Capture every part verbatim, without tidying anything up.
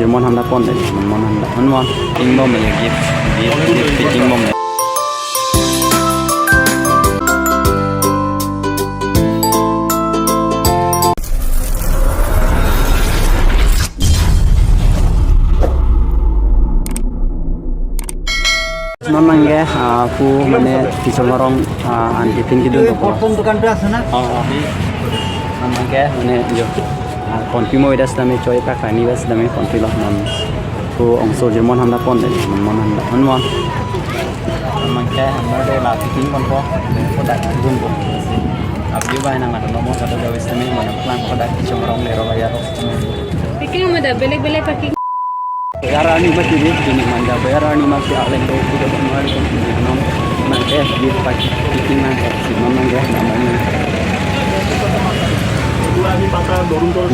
Mon hamda pon dei, mon hamda. Mon, mon. Packing bom ya, gift, gift, gift packing bom ya. Non abangke, ah, pu mane Tisong arong, ah, an tiffin kedun dokok. Porton dukan tu ase na? Oh, oh. Non abangke mane jo. Ah, konpi mo idas dame choi ta kani das dame konpi lo non. Pu ongso jirmon hamda pon dei, mon hamda. Mon, mon. Non abangke, hamda dei la packing ponpo. Ko dak dun ko. Abi bai nang ada nomor kata jawis dame, mana pulang ko dak Tisong arong lero ya. Packing ada belek-belek packing. Boyar arni mati dei, pini manja boyar arni mati aleng do kuda bang hari pini non. Nangke gift packing nangke, si non nangke namanya.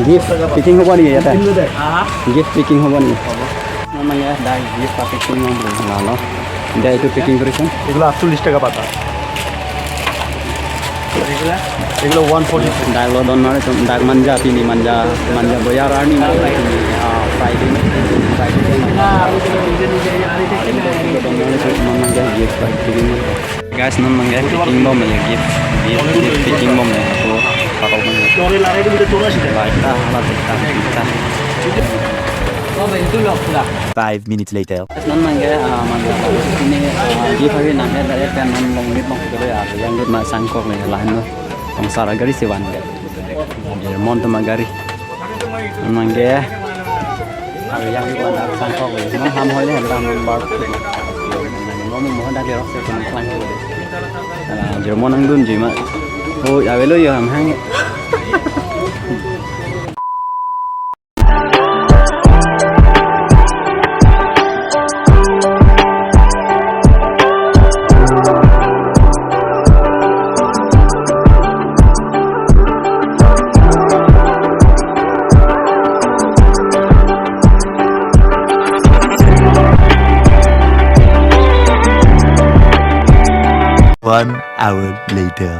Gift packing hobo ni ya ta? Aha. Gift packing hobo ni. Non nangke dak gift packing nang bro. Nalo. Dak itu packing tulisan? এগুলো আটচল্লিশ টাকা পাতা। এগুলো? এগুলো one forty. Dak lo don mari tum, dak manja pini manja, manja boyar arni manja pini, ah, Friday, Friday. Dak lo don mari tum, manja gift packing. Guys, non abangke packing bom ya, gift, gift, gift packing bom ya, ako, ako bom ya. Baik, ah, baik, ah, baik, ah. Five minutes later. Non abangke, ah, manja, ini, ah, gift hari nang ya, dari pen non long rit long kilo ya, yang rit ma sangkok le, lahin lo. Tong sara gari si van ke. Jirmon atum agari. Non abangke. Hari yang rit ma sangkok le. Non ham hoi le, ham bar. Non mo dak rok se tum klang. Ah, jirmon nangdun ji ma. Oh, ya velo yo ham hang. One hour later.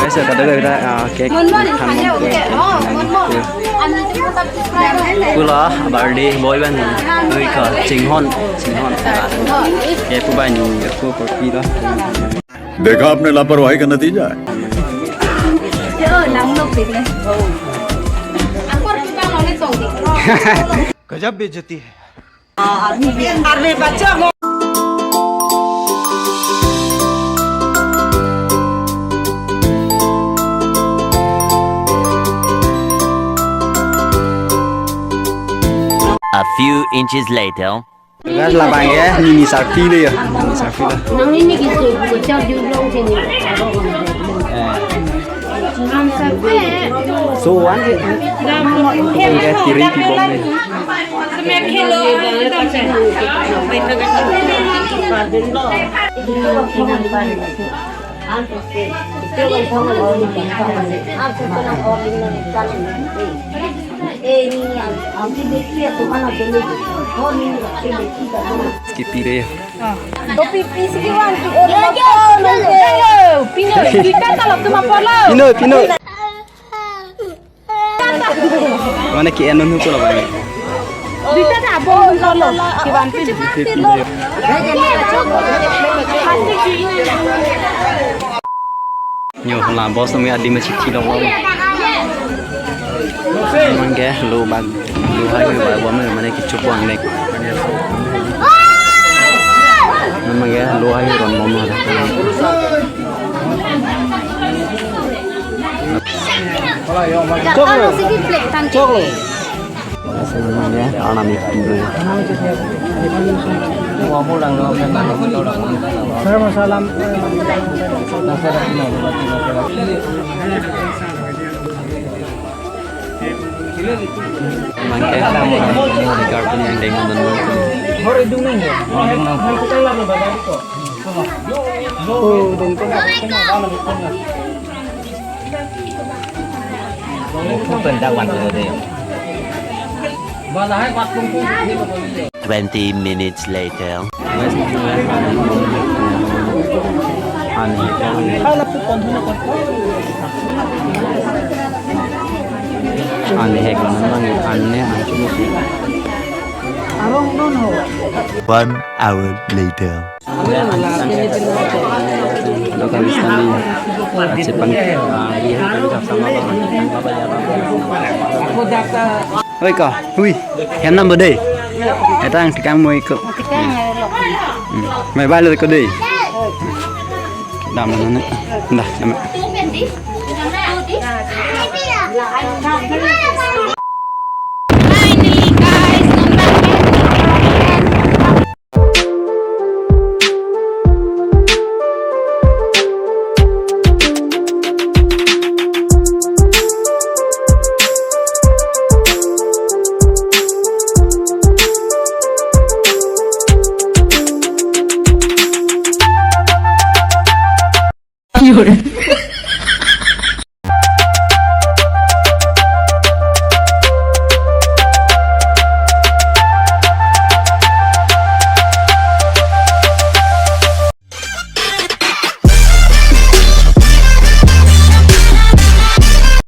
Guys, ya, kada kita, ah, cake. Mon, mon, khan hanya, mon, okay. Oh, mon, mon. Iya. Ami tu tetap subscribe. Pula, birthday boy bang. Ui ka, Chinghon, Chinghon. Chinghon. Ya, pu bang, ya, pu kopi lah. देखा आपने लापरवाही का नतीजा है। Yo, nang lo pili. Aku harus kita mau nih tong. गजब बेइज्जती है। A few inches later. Guys, labang ya, mini sarpi dei ya. Mini sarpi lah. Nang ini gitu, bocor jumlah sini. Eh. So one. Oke, piring pi bom ni. Kipi dei. Oh, pi, pi, sige, wan, pi, oh, ya, ya, pino, pino, kita kalau cuma pola. Pino, pino. Mane ki enon hu pola bang. Kita tak boleh pola. Kiwan pin. Nyo, la boss nung ya di masih cilok lo. Mane ke lo bag, lo hai lo bag, mane ke cupu ang nek. Mane ke lo hai ron mama. Choklo. Choklo. Asal memang ya, anak itu. Salam, salam. Mangke ta mo mo ni garden yang dengan dan. Twenty minutes later. One hour later. Oi ko, hui, henam bade. Etang tikang mo iko. Hmm. Mai balo ko de. Dam na na. Dah, dam. Finally, guys, nonton.